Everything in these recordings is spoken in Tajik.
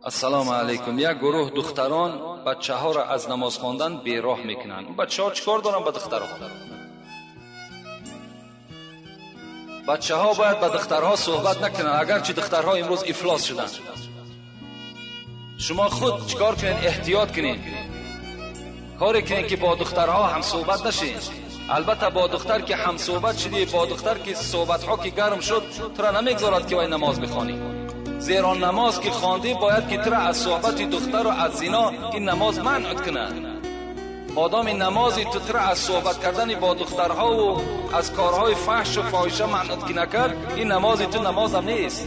Ассалому алайкум. Як гурӯҳ духтарон бачаҳоро аз намоз хондан бероҳ мекунанд. Бачаҳо чӣ кор доранд ба духтарон? Бачаҳо бояд ба духтарҳо суҳбат накунанд, агарчи духтарҳо имрӯз ифлос шуданд. Шумо худ чӣ кор кунед? Эҳтиёт кунед, коре кунед, ки бо духтарҳо ҳамсуҳбат нашед. Албатта, бо духтар ки ҳамсуҳбат шудӣ, бо духтар ки суҳбатҳо ки гарм шуд, тура намегзорад, ки вай намоз бихонӣ. Зеро намоз ки хондӣ, бояд ки тура аз суҳбати духтару аз зино ин намоз манъ кунад. Модоми намози ту тура аз суҳбат кардани бо духтарҳову аз корҳои фаҳшу фоҳиша манъ ки накард, ин намози ту намозам нест.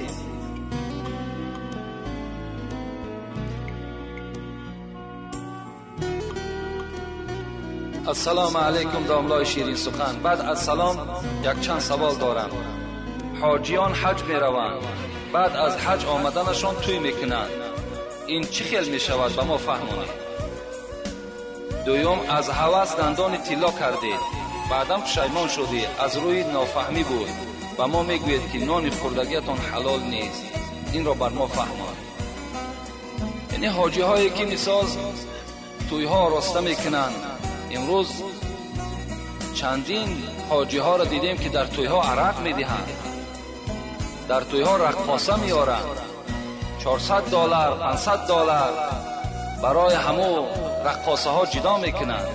Ассалому алайкум, домлои ширин сухан. Баъд аз салом якчанд савол дорам. Ҳоҷиён ҳаҷ мераванд, баъд аз ҳаҷ омаданашон тӯй мекунанд. Ин чӣ хел мешавад, ба мо фаҳмонед. Дуюм, аз ҳавас дандони тилло кардед, баъдан пушаймон шудӣ, аз рӯи нофаҳмӣ буд. Ба мо мегӯед, ки нони хӯрдагиятон ҳалол нест. Инро бар мо фаҳмон. Яъне ҳоҷиҳое ки мисол тӯйҳо ороста мекунанд. Имрӯз чандин ҳоҷиҳоро дидем, ки дар тӯйҳо арақ медиҳанд, дар тӯйҳо раққоса меоранд, 400 доллар, 500 доллар барои ҳаму раққосаҳо ҷидо мекунанд.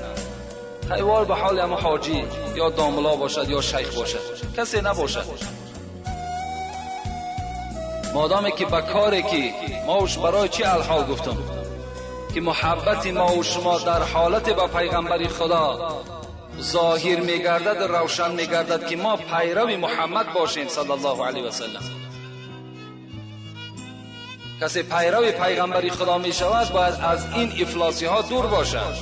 Хай, вой ба ҳоли ҳаму ҳоҷӣ, ё домуло бошад, ё шайх бошад, касе набошад. Модоме ки ба коре ки мо барои чӣ алҳол гуфтам, ки муҳаббати мо шумо дар ҳолате ба пайғамбари Худо зоҳир мегардад, равшан мегардад, ки мо пайрави Муҳаммад бошем, саллаллоҳу алайҳи васаллам. Касе пайрави пайғамбари Худо мешавад, бояд аз ин ифлосиҳо дур бошад.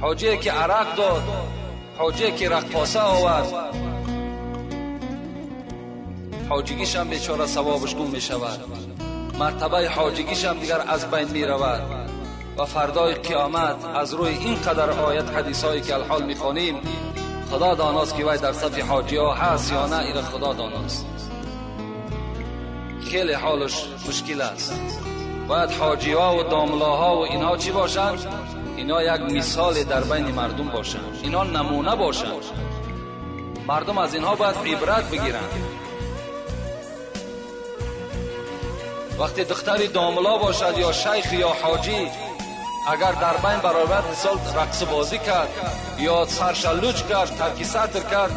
Ҳоҷие ки арақ дод, ҳоҷие ки раққоса овард, ҳоҷигишам бечора савобаш гум мешавад, мартабаи ҳоҷигишам дигар аз байн меравад. Ва фардои қиёмат аз рӯи ин қадар оят, ҳадисҳое ки алҳол мехонем, Худо доност, ки вай дар сафи ҳоҷиҳо ҳаст ё на. Ира Худо доност. Хеле ҳолаш мушкил аст. Бояд ҳоҷиҳо ва домлоҳо ва инҳо чӣ бошанд? Инҳо як мисоле дар байни мардум бошанд, инҳо намуна бошанд. Мардум аз инҳо бояд ибрат бигиранд. Вақте духтари домло бошад, ё шайх, ё ҳоҷӣ, агар дар байн баробар мисол рақсбозӣ кард ё сарша луч кард, тарки сатр кард,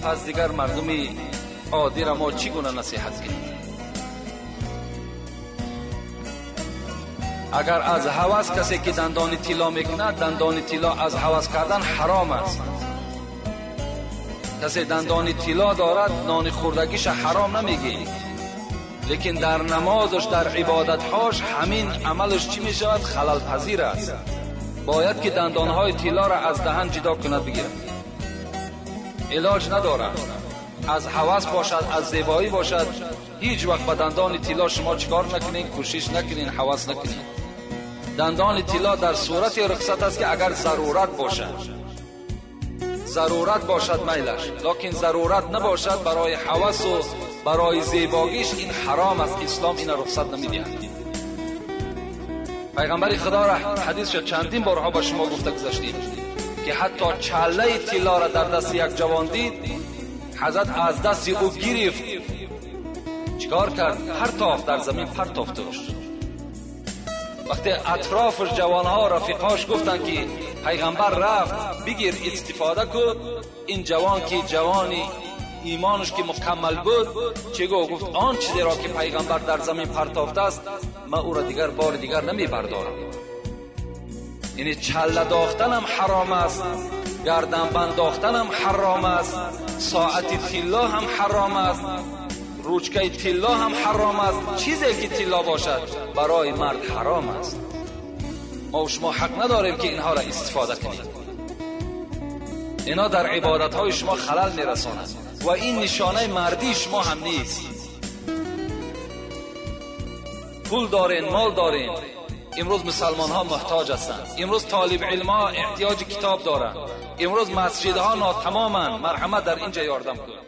пас дигар мардуми оддира мо чӣ гуна насиҳат кунем? Агар аз ҳавас касе ки дандони тилло мекунад, дандони тилло аз ҳавас кардан ҳаром аст. Касе дандони тилло дорад, нони хӯрдагиша ҳаром намегӣ, лекин дар намозаш, дар ибодатҳош ҳамин амалаш чӣ мешавад? Халалпазир аст. Бояд ки дандонҳои тиллоро аз даҳан ҷидо кунад, бигирад. Илоҷ надорад. Аз ҳавас бошад, аз зебоӣ бошад, ҳеҷ вақт ба дандони тилло шумо чӣ кор накунед? Кӯшиш накунед, ҳавас накунед. Дандони тилло дар сурати рухсат аст, ки агар зарурат бошад. Зарурат бошад, майлаш, лекин зарурат набошад, барои ҳавасу барои зебогиш ин ҳаром аст. Ислом ина рухсат намедиҳад. Пайғамбари Худоро ҳадисша чандин борҳо ба шумо гуфта гузаштем, ки ҳатто чаллаи тиллоро дар дасти як ҷавон дид, ҳазрат аз дасти ӯ гирифт, чикор кард? Партофт, дар замин партофтуш. Вақте атрофаш ҷавонҳо, рафиқҳош гуфтанд, ки пайғамбар рафт, бигир, истифода кун, ин ҷавон, ки ҷавони имонаш ки мукаммал буд, чӣ гуфт? Гуфт: «Он чизеро ки пайғамбар дар замин партофтааст, ман ӯро дигар бори дигар намебардорам». Яъне чалла дохтанам ҳаром аст, гарданбанд дохтанам ҳаром аст, соати тилло ҳам ҳаром аст, ручкаи тилло ҳам ҳаром аст. Чизе ки тилло бошад, барои мард ҳаром аст. Мо шумо ҳақ надорем, ки инҳоро истифода кунем. Инҳо дар ибодатҳои шумо халал мерасонад ва ин нишонаи мардии шумо ҳам нест. Пул дорен, мол дорен. Имрӯз мусалмонҳо муҳтоҷ ҳастанд, имрӯз толибилмҳо эҳтиёҷи китоб доранд, имрӯз масҷидҳо нотамоманд. Марҳамат, дар ин ҷа ёрдам кун.